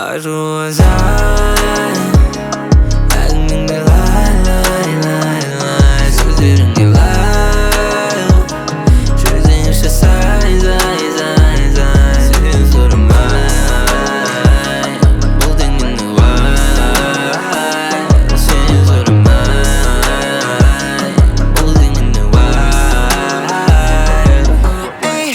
Ажуазай, әңгімеңде лай, лай, лай, лай. Сөздеріңе лай, жүрсеңші сай, сай, сай, сай. Сен сұрамай, бұл деңгені уай. Сен сұрамай, бұл деңгені уай. Ey,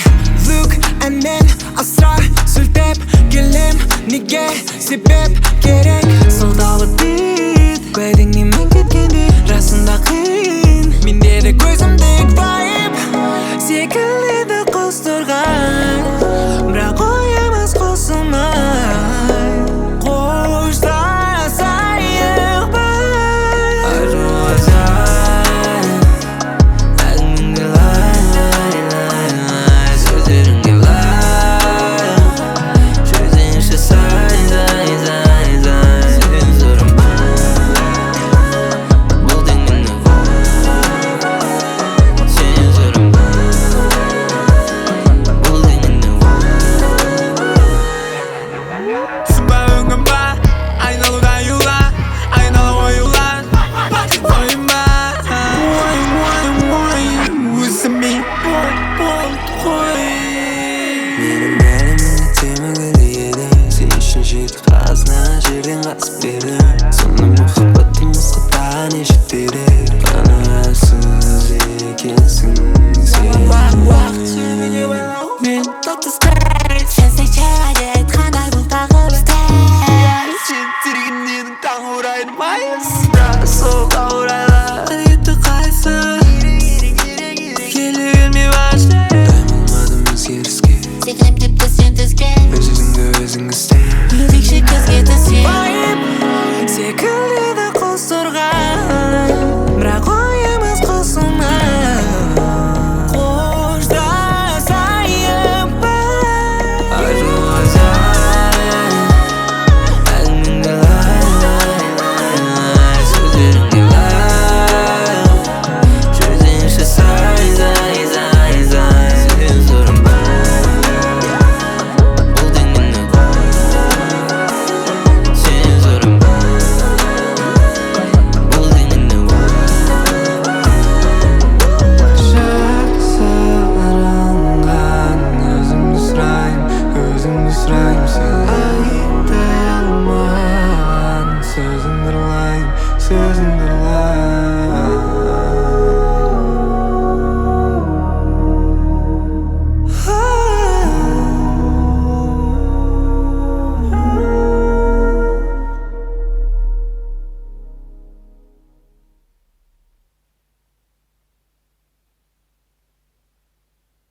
look, әнмен асыра сүлтеп келем. Неге себеп керек? Сылтаулы бит уәдеңнен кеткенде расында қиын. Менде де көзімдік вайб секілді құстырған, бірақ ойымыз қосылмай қоштасайық біз. Ажуазай, әңгімеңде лай, лай, лай, лай. Сөздеріңе лай, жүрсеңші сай, сай, сай, сай. Сен сұрамай, бұл деңгені уай. Сен сұрамай, бұл деңгені уай. Сынба өңім ба, айналуда юла, айнала оюлар. Ойыма, ойым, ойым, ойым, өзіме болды ғой. Менің әлемімде теміргүлі еді. Сен үшін жеті қазына жерден қазып бердім. Сонда махаббатымызға тағы не жетпеді? Қанағатсыз екенсің сен. Мен Сенсей айтқандай бұл тағы бізде. Сен терген едің таңғы орайын майысында. Сол орайлар кетті қайсы? Келе келмей вообще. Дайын болмадым өзгеріске. Секірем тіпті сен түзге. Өз өзіңді өзің істе. Текші көзге түсем. Вайб секілді.